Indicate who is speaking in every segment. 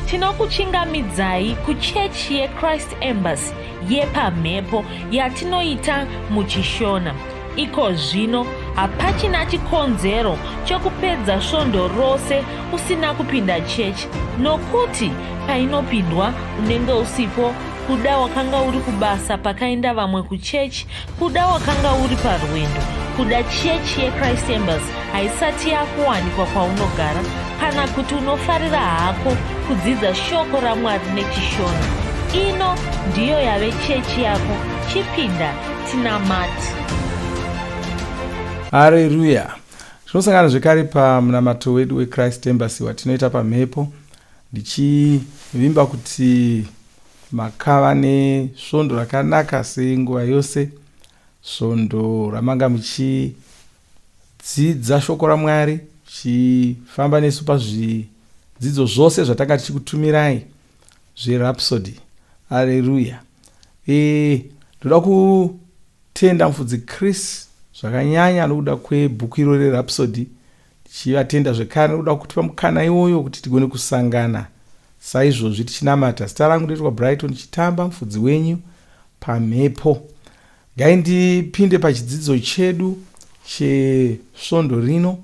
Speaker 1: Tinokuchingamidzai kuchechi yeChrist Embassy yepamhepo yatinoita muchiShona. Iko zvino hapachina chikonzero chekupedza svondo rose usina kupinda chechi nokuti painopindwa unenge usipo kuda wakanga uri kubasa pakaenda vamwe kuchechi kuda wakanga uri parwendo kuda chechi yechrist embassy haisati yakuwanikwa kwaunogara kana kuti unofarira hako kudzidza shoko ramwari nechishona ino ndiyo yave chechi yako chipinda tinamati
Speaker 2: hareruya tinosangana zvekare pamunamato wedu wechrist embassy watinoita pamhepo ndichivimba kuti makava nesvondo rakanaka senguva yose svondo ramanga muchidzidza shoko ramwari muchifamba nesu pazvidzidzo zvose zvatanga tichikutumirai zverhapsody aleluya e, ndoda kutenda mufudzi chris zvakanyanya nokuda kwebhuku iro rerhapsody Tichivatenda zvekare nekuda kutipa mukana iwoyo kuti tigone kusangana saizvozvi tichinamata. Zita rangu ndoitwa Brighton Chitamba, mufudzi wenyu pamhepo. Gai ndipinde pachidzidzo chedu chesvondo rino.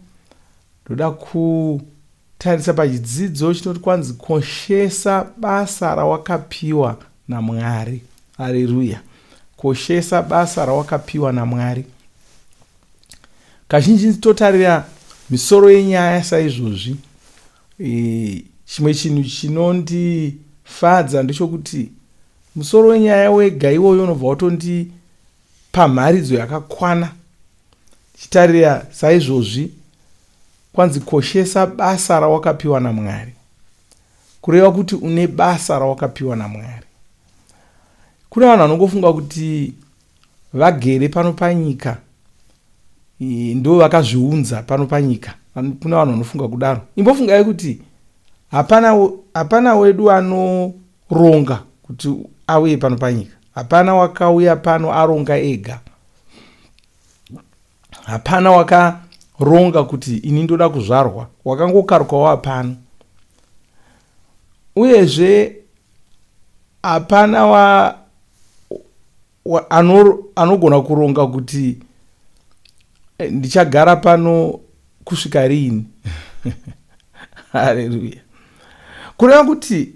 Speaker 2: Ndoda kutarisa pachidzidzo chinoti kwanzi koshesa basa rawakapiwa naMwari. Areruya. Koshesa basa rawakapiwa naMwari. Kazhinji totarira misoro yenyaya saizvozvi. E, chimwe chinhu chinondifadza ndechokuti musoro wenyaya wega iwoyo unobva watondipa mharidzo yakakwana. Chitarira saizvozvi kwanzi koshesa basa rawakapiwa naMwari. Kureva kuti une basa rawakapiwa naMwari. Kune vanhu vanongofunga kuti vagere pano panyika ndo vakazviunza pano panyika kuna vanhu vanofunga kudaro imbofungai kuti hapana hapana wedu anoronga kuti auye pano panyika hapana wakauya pano aronga ega hapana wakaronga kuti ini ndoda kuzvarwa wakangokaruka wava pano uyezve hapana wa anogona kuronga kuti eh, ndichagara pano kusvika riini haleluya kureva kuti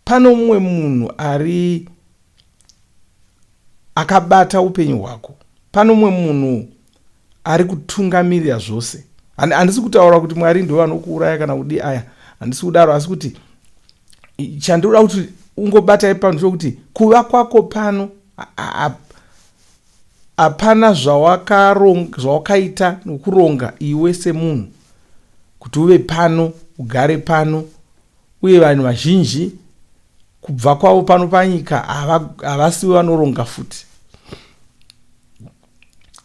Speaker 2: pano mumwe munhu ari akabata upenyu hwako pano mumwe munhu ari kutungamirira zvose handisi kutaura kuti mwari ndo vanokuuraya kana kudii aya handisi kudaro asi kuti chandinoda kuti ungobata ipano ndechokuti kuva kwako pano hapana zvawakaita nokuronga iwe semunhu kuti uve pano ugare pano uye vanhu vazhinji kubva kwavo pano panyika havasiwe vanoronga futi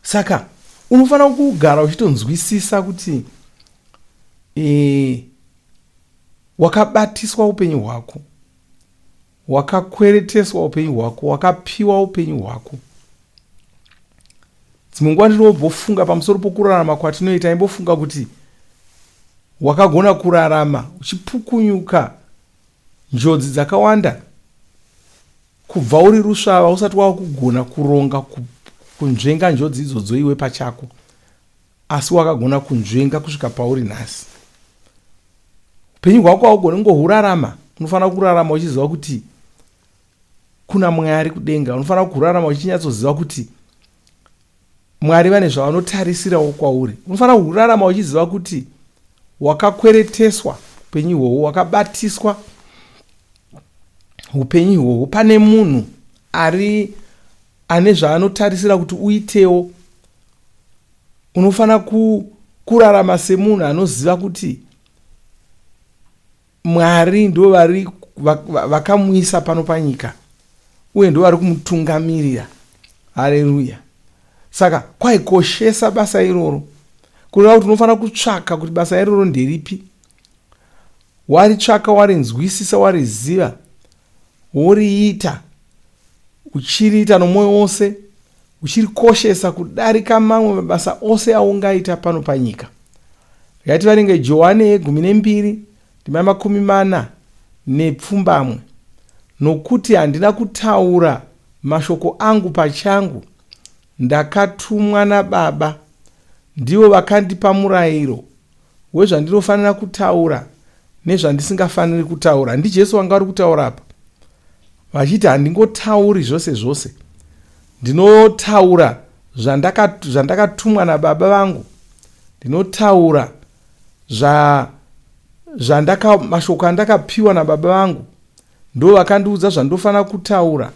Speaker 2: saka unofanira kugara uchitonzwisisa kuti e, wakabatiswa upenyu hwako wakakwereteswa upenyu hwako wakapiwa upenyu hwako dzimwe nguva ndinobvofunga pamusoro pokurarama kwatinoita imbofunga kuti wakagona kurarama uchipukunyuka njodzi dzakawanda kubva uri rusvava usati wava kugona kuronga kunzvenga njodzi idzodzo iwe pachako asi wakagona kunzvenga kusvika pauri nhasi upenyu hwako haugoni kungohurarama unofanira kurarama uchiziva kuti kuna mwari kudenga unofanira kurarama uchinyatsoziva kuti mwari vane zvavanotarisirawo kwauri unofanira kurarama uchiziva kuti wakakwereteswa upenyu ihwohwo wakabatiswa upenyu ihwohwo pane munhu ari ane zvaanotarisira kuti uitewo unofanira kurarama semunhu anoziva kuti mwari ndo vari vakamuisa pano panyika uye ndo vari kumutungamirira haleluya saka kwaikoshesa basa iroro kureva kuti unofanira kutsvaka kuti basa iroro nderipi waritsvaka warinzwisisa wariziva woriita uchiriita nomwoyo wose uchirikoshesa kudarika mamwe mabasa ose aungaita pano panyika. Regai tiverenge Johane yegumi nembiri ndima yemakumi mana nepfumbamwe, Nokuti handina kutaura mashoko angu pachangu, ndakatumwa naBaba, ndivo vakandipa murayiro wezvandinofanira kutaura nezvandisingafaniri kutaura. NdiJesu vanga vari kutaura apa vachiti handingotauri zvose zvose, ndinotaura zvandakatumwa nababa vangu, ndinotaura zva zvandaka mashoko andakapiwa nababa vangu ndo vakandiudza zvandofanira kutaura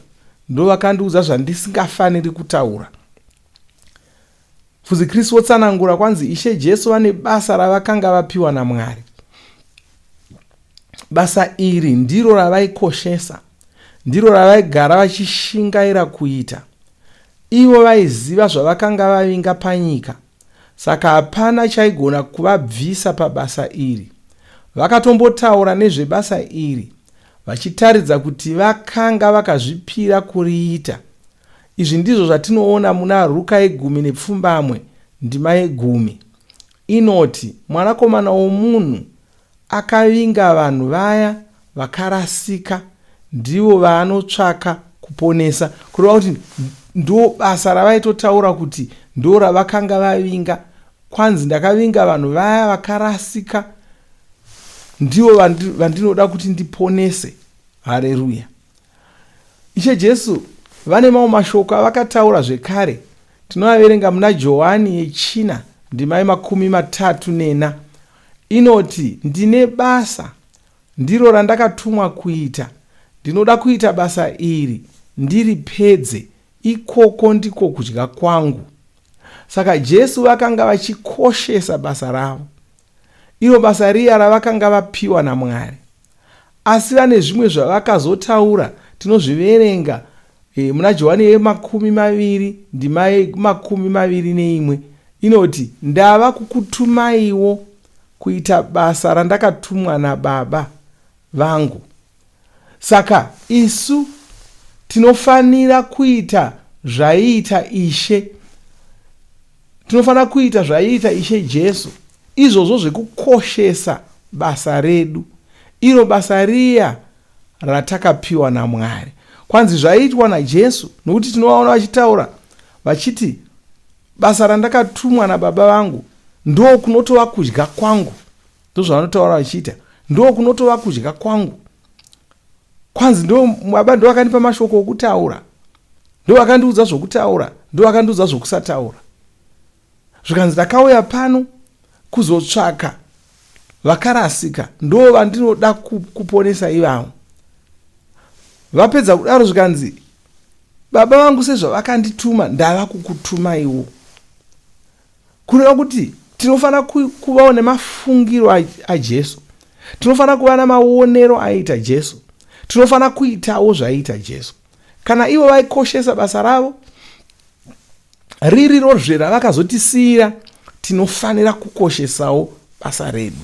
Speaker 2: ndo vakandiudza zvandisingafaniri kutaura Mufudzi Chris wotsanangura kwanzi Ishe Jesu vane basa ravakanga vapiwa naMwari. Basa iri ndiro ravaikoshesa, ndiro ravaigara vachishingaira kuita. Ivo vaiziva zvavakanga vavinga panyika, saka hapana chaigona kuvabvisa pabasa iri. Vakatombotaura nezvebasa iri vachitaridza kuti vakanga vakazvipira kuriita. Izvi ndizvo zvatinoona muna Ruka yegumi nepfumbamwe ndima yegumi. Inoti, Mwanakomana womunhu akavinga vanhu vaya vakarasika ndivo vaanotsvaka kuponesa. Kureva kuti ndo basa ravaitotaura kuti ndo ravakanga vavinga. Kwanzi ndakavinga vanhu vaya vakarasika ndivo vandinoda kuti ndiponese. Hareruya. Ishe Jesu vane mamwe mashoko avakataura zvekare. Tinoaverenga muna Johani yechina ndima yemakumi matatu nena. Inoti, Ndine basa, ndiro randakatumwa kuita. Ndinoda kuita basa iri ndiripedze. Ikoko ndiko kudya kwangu. Saka Jesu vakanga vachikoshesa basa ravo. Iro basa riya ravakanga vapiwa naMwari. Asi vane zvimwe zvavakazotaura tinozviverenga e, muna Johani yemakumi maviri ndima yemakumi maviri neimwe inoti ndava kukutumaiwo kuita basa randakatumwa nababa vangu. Saka isu tinofanira kuita zvaiita Ishe. Tinofanira kuita zvaiita Ishe Jesu, izvozvo zvekukoshesa basa redu, iro basa riya ratakapiwa naMwari. Kwanzi zvaiitwa naJesu, nokuti tinovaona vachitaura vachiti basa randakatumwa nababa vangu ndo kunotova kudya kwangu. Ndozvavanotaura vachiita, ndo kunotova kudya kwangu. Kwanzi ndo baba ndo vakandipa mashoko okutaura, ndo vakandiudza zvokutaura, ndo vakandiudza zvokusataura. Zvikanzi ndakauya pano kuzotsvaka vakarasika, ndo vandinoda kuponesa ivavo. Vapedza kudaro zvikanzi baba vangu sezvavakandituma ndava kukutumaiwo. Kureva kuti tinofanira kuvawo nemafungiro aJesu. Tinofanira kuva namaonero aiita Jesu. Tinofanira kuitawo zvaiita Jesu. Kana ivo vaikoshesa basa ravo ririrozve ravakazotisiyira, tinofanira kukoshesawo basa redu.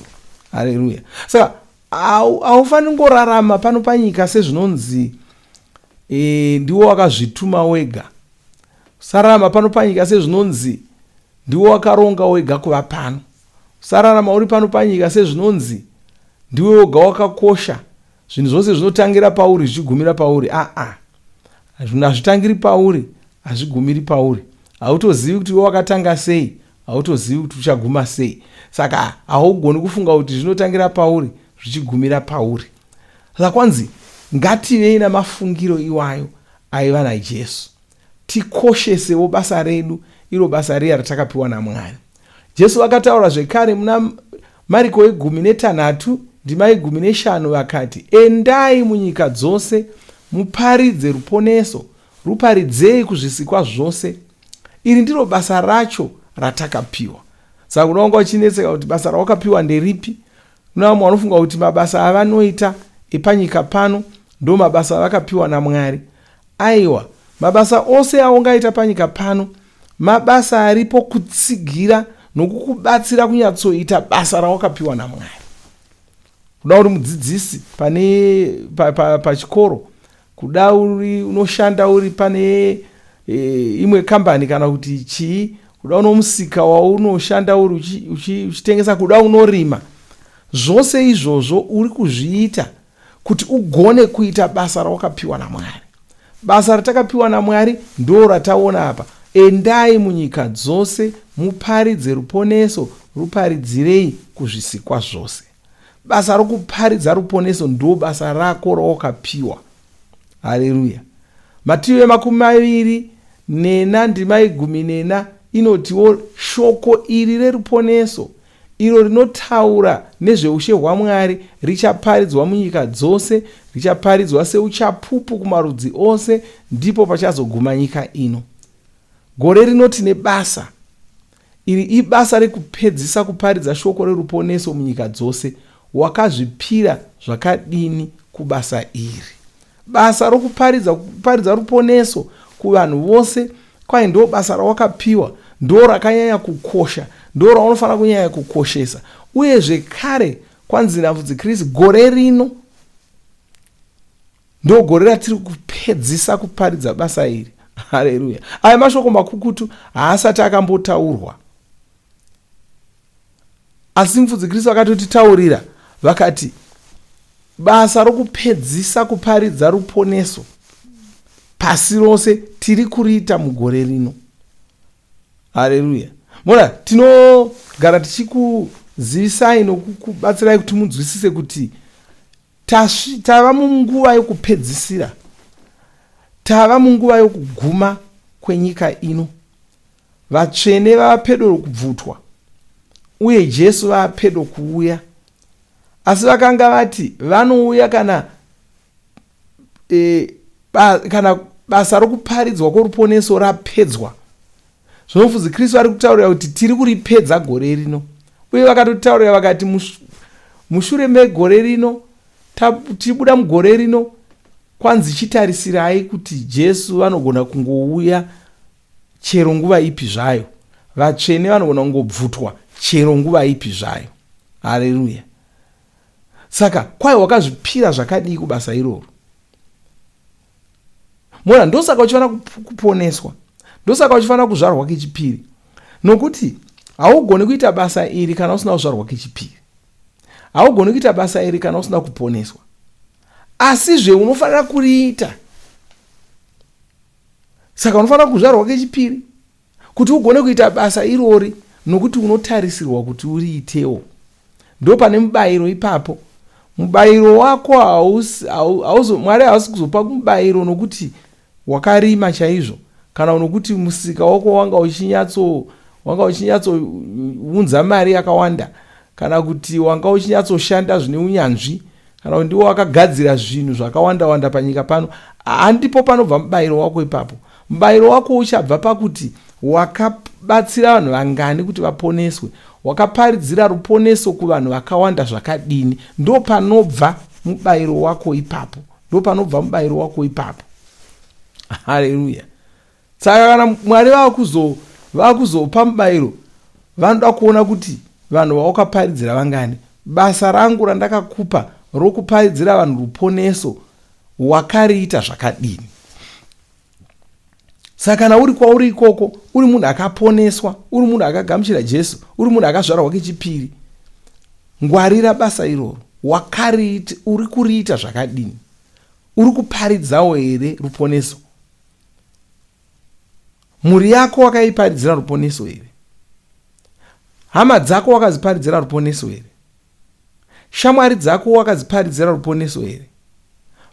Speaker 2: Haleluya! Saka haufaniri kungorarama pano panyika sezvinonzi e, ndiwo wakazvituma wega. Usararama pano panyika sezvinonzi ndiwe wakaronga wega kuva pano. Usararama uri pano panyika sezvinonzi ndiwe woga wakakosha. Zvinhu zvose zvinotangira pauri zvichigumira pauri. Aa, zvinhu hazvitangiri pauri, hazvigumiri pauri. Hautozivi kuti iwe wakatanga sei, hautozivi kuti uchaguma sei. Saka haugoni kufunga kuti zvinotangira pauri zvichigumira pauri. Saka kwanzi ngativei namafungiro iwayo aiva naJesu. Tikoshesewo basa redu, iro basa riya ratakapiwa naMwari. Jesu vakataura zvekare muna Mariko yegumi netanhatu ndima yegumi neshanu vakati, Endai munyika dzose muparidze ruponeso, ruparidzei kuzvisikwa zvose. Iri ndiro basa racho ratakapiwa. Saka kuda wanga uchinetseka kuti basa rawakapiwa nderipi, Kune vamwe vanofunga kuti mabasa avanoita epanyika pano ndo mabasa avakapiwa naMwari. Aiwa, mabasa ose aungaita panyika pano mabasa aripo kutsigira nokukubatsira kunyatsoita basa rawakapiwa naMwari. Kuda uri mudzidzisi pane pachikoro pa, pa kuda uri unoshanda uri pane e, imwe kambani kana kuti chii kuda unomusika waunoshanda uri uchitengesa kuda unorima zvose izvozvo uri kuzviita Kuti ugone kuita basa rawakapiwa naMwari. Basa ratakapiwa naMwari ndo rataona apa. Endai munyika dzose muparidze ruponeso, ruparidzirei kuzvisikwa zvose. Basa rokuparidza ruponeso ndo basa rako rawakapiwa. Haleluya. Matiyo ye24 ndima ye14 inotiwo shoko iri reruponeso iro rinotaura nezveushe hwaMwari richaparidzwa munyika dzose, richaparidzwa seuchapupu kumarudzi ose, ndipo pachazoguma nyika ino. Gore rino tine basa. Iri ibasa rekupedzisa kuparidza shoko reruponeso munyika dzose. Wakazvipira zvakadini kubasa iri? Basa rokuparidza kuparidza ruponeso kuvanhu vose kwai ndo basa rawakapiwa, ndo rakanyanya kukosha, ndo raunofanira kunyanya kukoshesa. Uye zvekare kwanzi naMufudzi Chris, gore rino ndo gore ratiri kupedzisa kuparidza basa iri. Haleluya! Aya mashoko makukutu haasati akambotaurwa, asi Mufudzi Kristu vakatotitaurira vakati basa rokupedzisa kuparidza ruponeso pasi rose tiri kuriita mugore rino. Haleluya! Mona, tinogara tichikuzivisai nokukubatsirai kuti munzwisise kuti tava munguva yokupedzisira, tava munguva yokuguma kwenyika ino. Vatsvene vava pedo kubvutwa, uye Jesu vava pedo kuuya. Asi vakanga vati vanouya kana, e, ba, kana basa rokuparidzwa kworuponeso rapedzwa. Zvino Mufudzi Kristu ari kutaurira kuti tiri kuripedza gore rino. Uye vakatotaurira vakati mushure megore rino, tichibuda mugore rino, kwanzi chitarisirai kuti Jesu vanogona kungouya chero nguva ipi zvayo. Vatsvene vanogona kungobvutwa chero nguva ipi zvayo. Haleluya! Saka kwai wakazvipira zvakadii kubasa iroro? Mona, ndosaka uchifanira kuponeswa, ndosaka uchifanira kuzvarwa kechipiri, nokuti haugoni kuita basa iri kana usina kuzvarwa kechipiri. Haugoni kuita basa iri kana usina kuponeswa, asizve unofanira kuriita. Saka unofanira kuzvarwa kechipiri kuti ugone kuita basa irori, nokuti unotarisirwa kuti uriitewo. Ndo pane mubayiro ipapo. Mubayiro wako hausi, hauzo, Mwari haasi kuzopa mubayiro nokuti wakarima chaizvo, kana nokuti musika wako wanga uchinyatso wanga uchinyatsounza mari yakawanda, kana kuti wanga uchinyatsoshanda zvine unyanzvi, kana kuti ndiwo wakagadzira zvinhu zvakawanda wanda panyika pano. Handipo panobva mubayiro wako ipapo. Mubayiro wako uchabva pakuti wakabatsira vanhu vangani kuti vaponeswe, wakaparidzira ruponeso kuvanhu vakawanda zvakadini. Ndo panobva mubayiro wako ipapo, ndo panobva mubayiro wako ipapo. Haleluya! Saka kana Mwari vakuzopa mubayiro, vanoda kuona kuti vanhu vawakaparidzira vangani. Basa rangu randakakupa rokuparidzira vanhu ruponeso wakariita zvakadini? Saka kana uri kwauri ikoko, uri munhu akaponeswa, uri munhu akagamuchira Jesu, uri munhu akazvarwa kechipiri, ngwarira basa iroro. Wakariita, uri kuriita zvakadini? Uri kuparidzawo here ruponeso? Mhuri yako wakaiparidzira ruponeso here? Hama dzako wakadziparidzira ruponeso here? Shamwari dzako wakadziparidzira ruponeso here?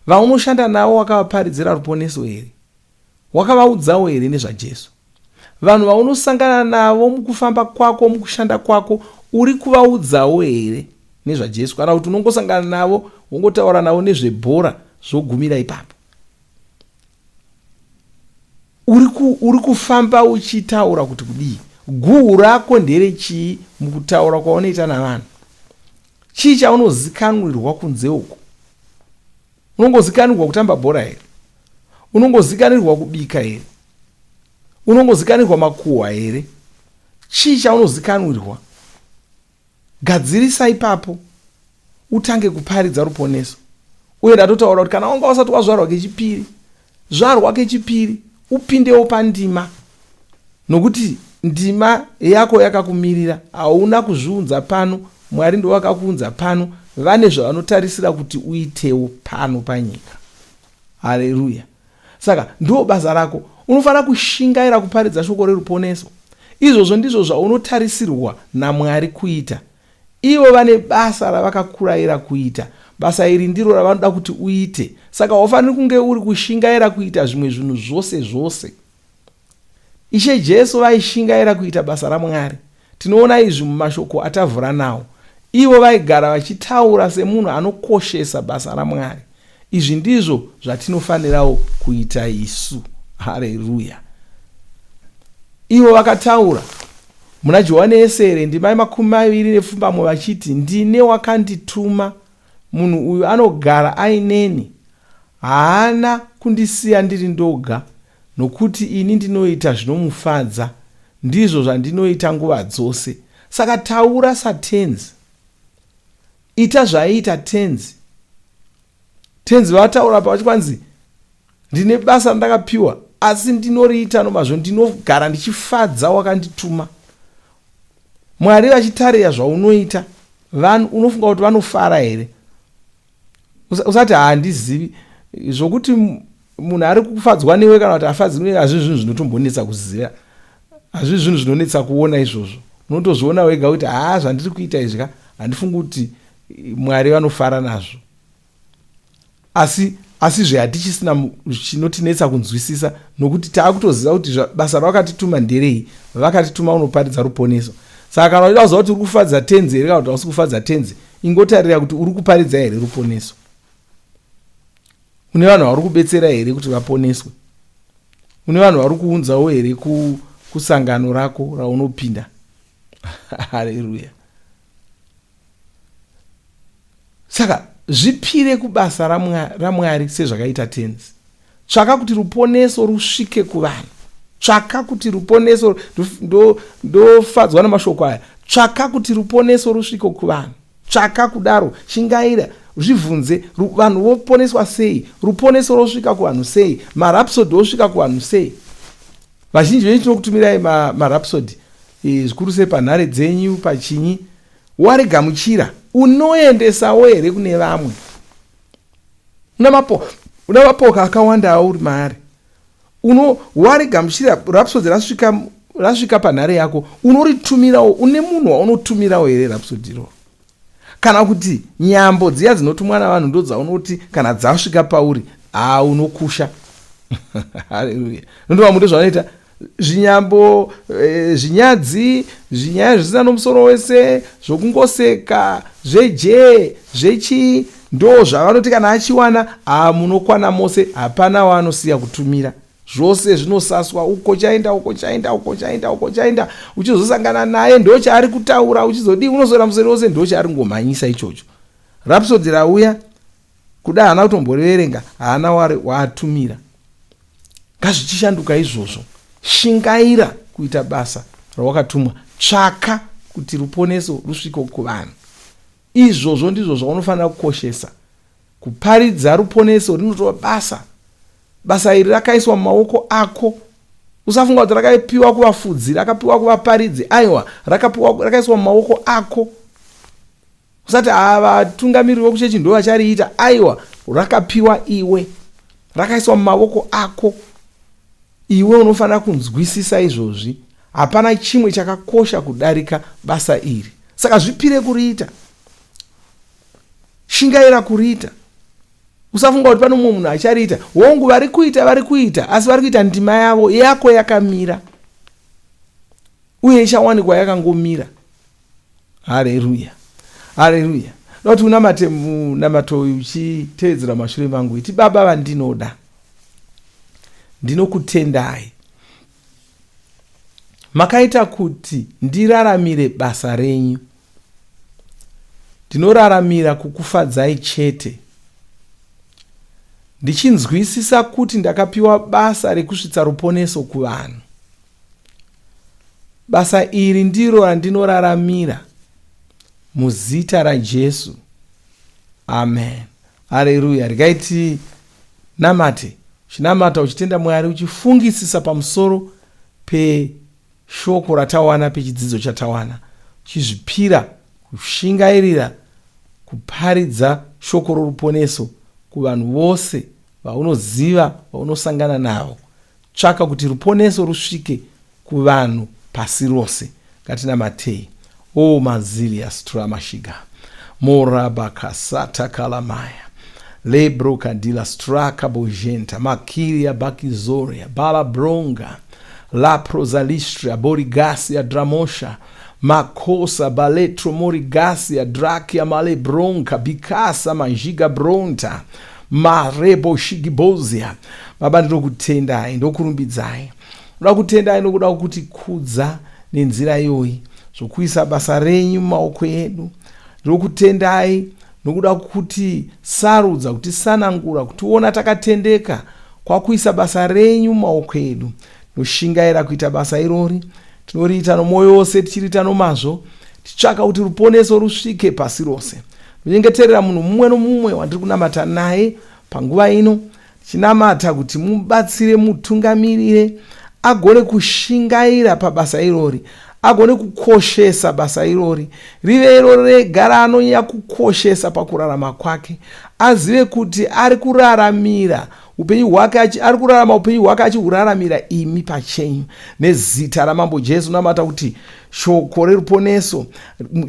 Speaker 2: Vaunoshanda navo wakavaparidzira ruponeso here? Wakavaudzawo here nezvaJesu? Vanhu vaunosangana navo mukufamba kwako, mukushanda kwako, uri kuvaudzawo here nezvaJesu? Kana kuti unongosangana navo wongotaura navo nezvebhora zvogumira ipapo? Uri kufamba uchitaura kuti kudii? Guhu rako nderechii mukutaura kwaunoita navanhu? Chii chaunozikanwirwa kunze uko? Unongozikanirwa kutamba bhora here? Unongozikanirwa kubika here? Unongozikanirwa makuhwa here? Chii chaunozikanwirwa? Gadzirisa ipapo utange kuparidza ruponeso. Uye ndatotaura kuti kana wanga usati wazvarwa kechipiri, zvarwa kechipiri upindewo pandima, nokuti ndima yako yakakumirira. Hauna kuzviunza pano, Mwari ndovakakuunza pano. vane zvavanotarisira kuti uitewo pano panyika. Hareruya! Saka ndo basa rako. Unofanira kushingaira kuparidza shoko reruponeso. Izvozvo ndizvo zvaunotarisirwa naMwari kuita. Ivo vane basa ravakakurayira kuita. Basa iri ndiro ravanoda kuti uite. Saka haufaniri kunge uri kushingaira kuita zvimwe zvinhu zvose zvose. Ishe Jesu vaishingaira kuita basa raMwari. Tinoona izvi mumashoko atavhura nawo. Ivo vaigara vachitaura semunhu anokoshesa basa raMwari. Izvi ndizvo zvatinofanirawo kuita isu. Hareruya! Ivo vakataura muna Johane yesere ndima yemakumi maviri nepfumbamwe vachiti, Ndine wakandituma, munhu uyu anogara aineni, haana kundisiya ndiri ndoga, nokuti ini ndinoita zvinomufadza, ndizvo zvandinoita nguva dzose. Saka taura saTenzi. Ita zvaiita Tenzi. Tenzi vataura apa vachikwanzi ndine basa randakapiwa asi ndinoriita nomazvo, ndinogara ndichifadza wakandituma. Mwari vachitarira zvaunoita, vanhu unofunga kuti vanofara here? Usati handizivi zvokuti munhu ari kufadzwa newe kana kuti afadzwi newe, hazvi zvinhu zvinotombonetsa kuziva, hazvi zvinhu zvinonetsa kuona izvozvo. Unotozviona wega kuti haa, zvandiri kuita izvi ka, handifungi kuti Mwari vanofara nazvo. Asi asizve hatichisina chinotinetsa kunzwisisa, nokuti taakutoziva kuti basa ravakatituma nderei. Vakatituma unoparidza ruponeso. Saka kana uchida kuziva kuti uri kufadza Tenzi here kana kuti hausi kufadza Tenzi, ingotarira kuti uri kuparidza here ruponeso. Une vanhu vauri kubetsera here kuti vaponeswe? Une vanhu vari kuunzawo here kusangano rako raunopinda? Hareruya! Saka zvipire kubasa raMwari sezvakaita Tenzi. Tsvaka kuti ruponeso rusvike kuvanhu. Tsvaka kuti ruponeso, ndofadzwa namashoko aya. Tsvaka kuti ruponeso rusvike kuvanhu. Tsvaka kudaro, shingaira, zvibvunze, vanhu voponeswa sei? Ruponeso rosvika kuvanhu sei? Marhapsody osvika kuvanhu sei? Vazhinji venyu tinokutumirai marhapsody zvikuru sei panhare dzenyu, pachinyi. Warigamuchira, unoendesawo here kune vamwe? Una mapoka akawanda auri maari. Uno warigamuchira Rhapsody rasvika, rasvika panhare yako, unoritumirawo, une munhu waunotumirawo here Rhapsody iroro? Kana kuti nyambo dziya dzinotumwa navanhu ndodzaunoti kana dzasvika pauri, haa, unokusha. Haleluya. Nondova munhu zvavanoita zvinyambo, zvinyadzi, zvinyaya zvisina nomusoro wese, zvokungoseka, zvejee, zvechii, ndo zvavanoti kana achiwana, haa, munokwana mose, hapana waanosiya kutumira. Zvose zvinosaswa, uko chaenda, uko chaenda, uko chaenda, uko chaenda, uchizosangana naye ndo chaari kutaura, uchizodii, unoswera musoro wose ndo chaari kungomhanyisa ichocho. Rhapsody rauya, kuda haana kutomboriverenga, haana waatumira. Ngazvichishanduka izvozvo. Shingaira kuita basa rawakatumwa. Tsvaka kuti ruponeso rusvike kuvanhu. Izvozvo ndizvo zvaunofanira kukoshesa. Kuparidza ruponeso rinotova basa. Basa iri rakaiswa mumaoko ako. Usafunga kuti rakapiwa kuvafudzi, rakapiwa kuvaparidzi. Aiwa, rakapiwa, rakaiswa mumaoko ako. Usati haa, vatungamiriri vokuchechi ndo vachariita. Aiwa, rakapiwa iwe, rakaiswa mumavoko ako. Iwe unofanira kunzwisisa izvozvi. Hapana chimwe chakakosha kudarika basa iri. Saka zvipire kuriita, shingaira kuriita. Usafunga kuti pane mumwe munhu achariita. Hongu, vari kuita, vari kuita, asi vari kuita ndima yavo. Yako yakamira, uye ichawanikwa yakangomira. Hareruya, hareruya. Ndoda kuti unamate munamato uyu uchitevedzera mashure mangu. Iti, Baba vandinoda, ndinokutendai. Makaita kuti ndiraramire basa renyu. Ndinoraramira kukufadzai chete. Ndichinzwisisa kuti ndakapiwa basa rekusvitsa ruponeso kuvanhu. Basa iri ndiro randinoraramira. Muzita raJesu. Amen. Hareruya. Regai tinamate. Uchinamata uchitenda Mwari, uchifungisisa pamusoro peshoko ratawana, pechidzidzo chatawana, uchizvipira kushingairira. kuparidza shoko roruponeso kuvanhu vose vaunoziva vaunosangana navo. Tsvaka kuti ruponeso rusvike kuvanhu pasi rose. Ngatinamatei. O mazilia stramashiga morabakasata kalamaya lebrokadila straka bojenta makiria bakizoria balabronga laprozalistria borigasia dramosha makosa baletro morigasia drakia malebronka bikasa manjiga bronta marebo shigibozia. Baba, ndinokutendai, ndokurumbidzai, ndoda kutendai nokuda kuti kudza nenzira iyoyi zvokuisa basa renyu mumaoko edu. Ndinokutendai nokuda kuti sarudza, kutisanangura, kutiona takatendeka kwakuisa basa renyu mumaoko edu. Tinoshingaira kuita basa irori, tinoriita nomwoyo wose, tichiriita nomazvo, tichitsvaka kuti ruponeso rusvike pasi rose. Ndinyengeterera munhu mumwe nomumwe wandiri kunamata naye panguva ino, tichinamata kuti mubatsire, mutungamirire, agone kushingaira pabasa irori, agone kukoshesa basa irori, rive iro rega raanonyanya kukoshesa pakurarama kwake, azive kuti ari kuraramira upenyu hwake, ari kurarama upenyu hwake achihuraramira imi pachenyu. Nezita raMambo Jesu namata kuti shoko reruponeso,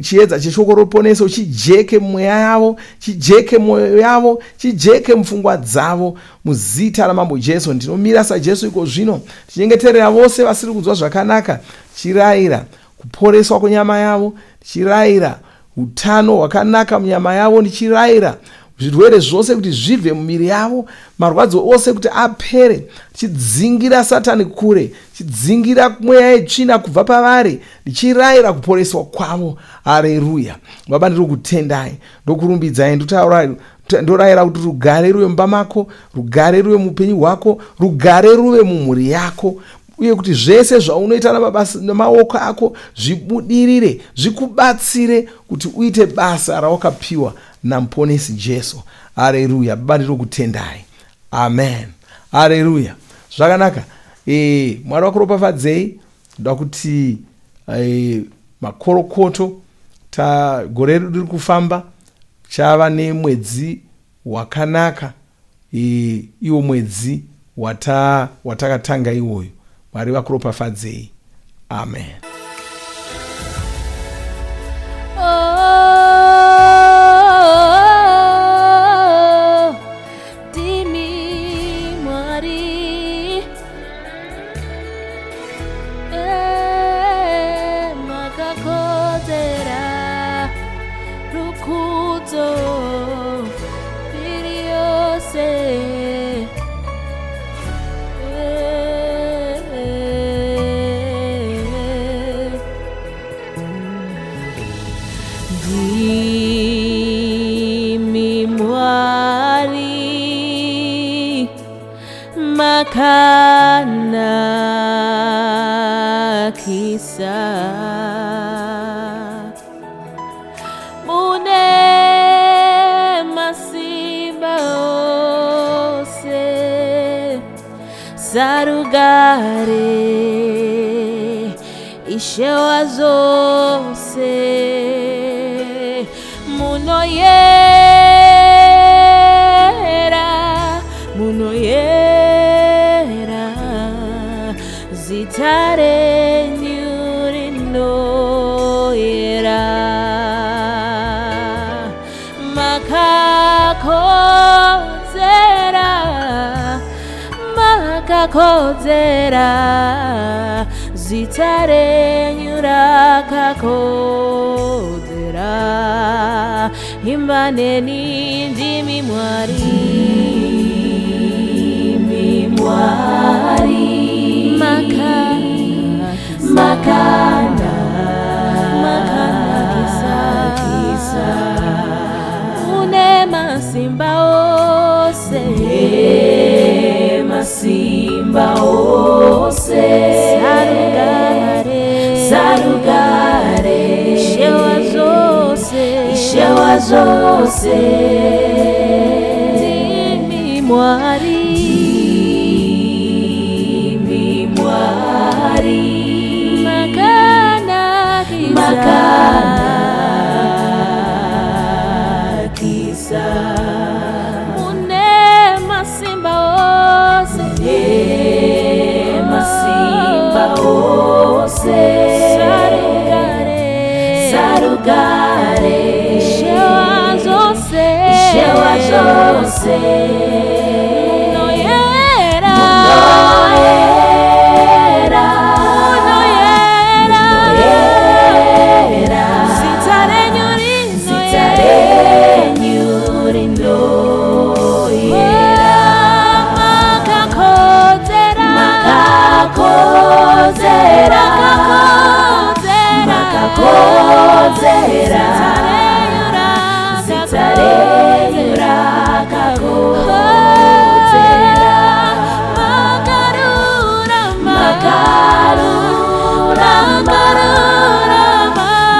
Speaker 2: chiedza cheshoko reruponeso chijeke mumweya yavo, chijeke mwoyo yavo, chijeke mupfungwa dzavo. Muzita raMambo Jesu ndinomira saJesu iko zvino, tichinyengeterera vose vasiri kunzwa zvakanaka, tichirayira kuporeswa kwenyama yavo, tichirayira utano hwakanaka munyama yavo, ndichirayira zvirwere zvose kuti zvibve mumiri yavo, marwadzo ose kuti apere, tichidzingira Satani kure, tichidzingira mweya yetsvina kubva pavari, ndichirayira kuporeswa kwavo. Hareruya. Baba, ndiri kutendai, ndokurumbidzai, ndotaura, ndorayira kuti rugare ruve mumba mako, rugare ruve muupenyu hwako, rugare ruve mumhuri yako, uye kuti zvese zvaunoita namaoko ako zvibudirire, zvikubatsire kuti uite basa rawakapiwa naMuponesi Jesu. Hareruya. Baba, ndinokutendai. Amen. Hareruya. Zvakanaka. Mwari vakuropafadzei. Ndoda kuti makorokoto ta gore redu riri kufamba, chava nemwedzi wakanaka, iwo mwedzi watakatanga iwoyo. Mwari vakuropafadzei. Amen.
Speaker 1: Oh, ndimi Mwari. Makakodzera rukudzo mbiri yose. Ndimi Mwari makanakisa, mune masimba ose, sarugare Ishe wazvose, munoyera, munoyera, zita renyu rinoyera, makakodzera, makakodzera, zita renyu rakakodzera, imbaneni ndimi Mwari,
Speaker 3: Ndimi Mwari. Makana
Speaker 1: makanakisa,
Speaker 3: kisa.
Speaker 1: Mune masimba ose,
Speaker 3: Masimba ose.
Speaker 1: Sarugare,
Speaker 3: Sarugare.
Speaker 1: Ishe wazvose,
Speaker 3: Ishe wazvose.
Speaker 1: Ndimi Mwari,
Speaker 3: Ndimi Mwari.
Speaker 1: Makanakisa,
Speaker 3: Zvose. Munoyera. Munoyera. Munoyera. Munoyera. Zita renyu rinoyera. Zita renyu rinoyera. Makakodzera. Makakodzera. Makakodzera. Zita renyu rakakodzera. Makarurama. Makarurama.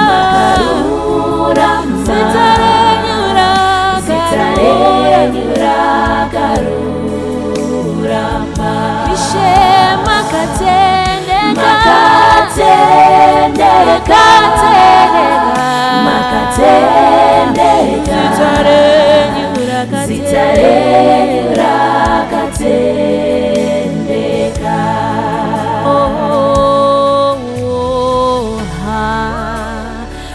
Speaker 3: Makarurama. Zita renyu Zita renyu rakarurama. Ishe makatendeka. Makatendeka. Makatendeka. Zita renyu Zita renyu rakatendeka. Oh, oh, hallelujah.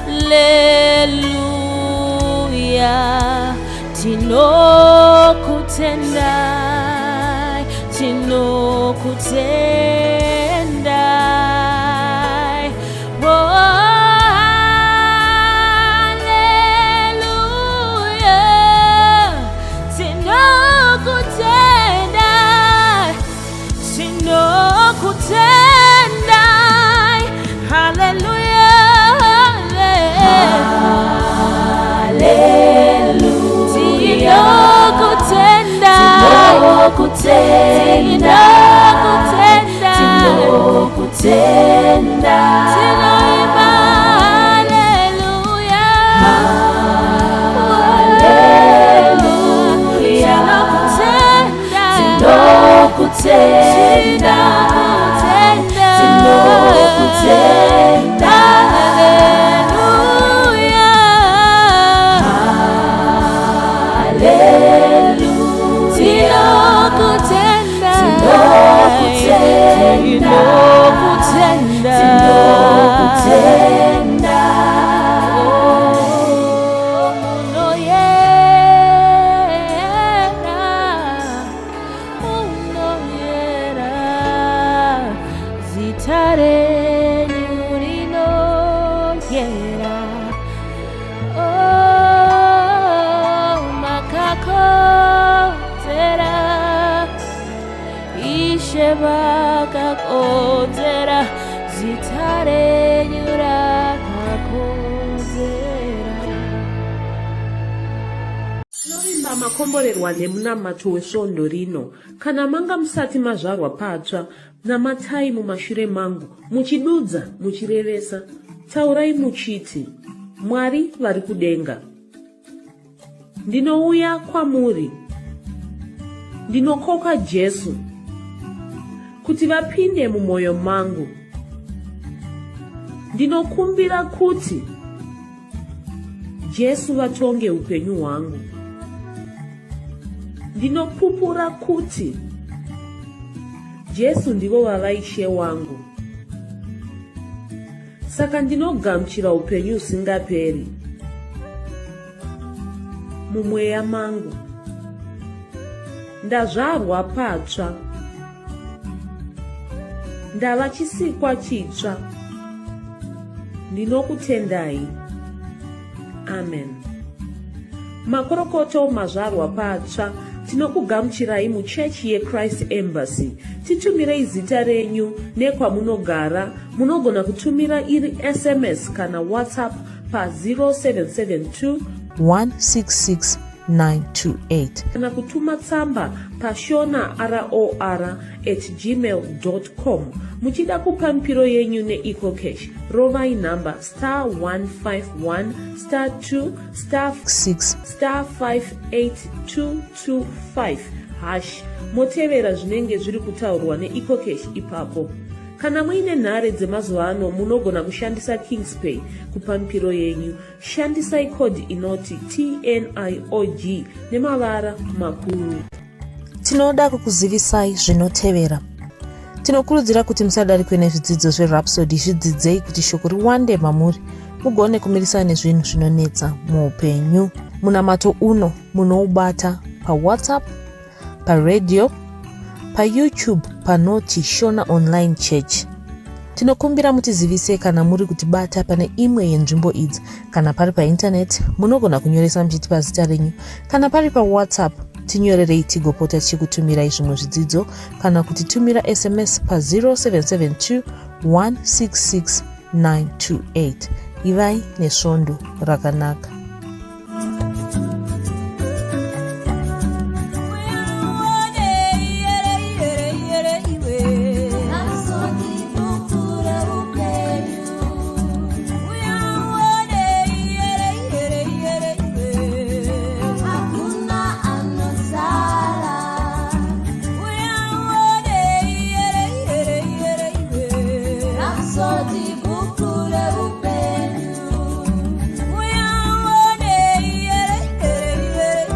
Speaker 3: Tinokutendai, tinokutendai. Oh, hallelujah. Tinokutendai, tinokutendai. Hallelujah. Tinokutendai, tinokutendai, tinokutendai. Tinoimba hallelujah. Hallelujah. Tinokutendai, tinokutendai. Hallelujah. Hallelujah. Tinokutendai, tinokutendai, tinokutendai. Oh, munoyera, munoyera, zita renyu rinoyera. Oh, makakodzera, Ishe makakodzera, zita renyu rakakodzera.
Speaker 1: Tinovimba makomborerwa nemunamato wesvondo rino. Kana manga musati mazvarwa patsva, namatai mumashure mangu, muchidudza, muchirevesa. Taurai muchiti, Mwari vari kudenga. Ndinouya kwamuri. Ndinokoka Jesu kuti vapinde mumwoyo mangu. Ndinokumbira kuti Jesu vatonge upenyu hwangu. Ndinopupura kuti Jesu ndivo vava Ishe wangu. Saka ndinogamuchira upenyu husingaperi mumweya mangu. Ndazvarwa patsva. Ndava chisikwa chitsva. Ndinokutendai. Amen. Makorokoto mazvarwa patsva. Tinokugamuchirai muchechi yeChrist Embassy. Titumirei zita renyu nekwamunogara. Munogona kutumira iri SMS kana WhatsApp pa 0772
Speaker 4: 166 928.
Speaker 1: Kana kutuma tsamba pashona ror at gmail com. Muchida kupa mipiro yenyu neEcoCash, rovai nhamba star 151 star 2 star
Speaker 4: 6
Speaker 1: star 58225 hash motevera zvinenge zviri kutaurwa neEcoCash ipapo. Kana muine nhare dzemazuva ano munogona kushandisa Kingspay kupa mipiro yenyu. Shandisai code inoti TNIOG nemavara makuru.
Speaker 4: Tinoda kukuzivisai zvinotevera. Tinokurudzira kuti musadarikwe nezvidzidzo zveRhapsody, zvidzidzei kuti shoko riwande mamuri mugone kumirisana nezvinhu zvinonetsa muupenyu. Munamato uno munoubata pawhatsapp, paradio, payoutube panoti Shona Online Church. Tinokumbira mutizivise kana muri kutibata pane imwe yenzvimbo idzi. Kana pari paintaneti, munogona kunyoresa muchitipa zita renyu. Kana pari pawhatsapp, tinyorerei tigopota tichikutumirai zvimwe zvidzidzo kana kutitumira sms pa 0772 166 928. Ivai nesvondo rakanaka.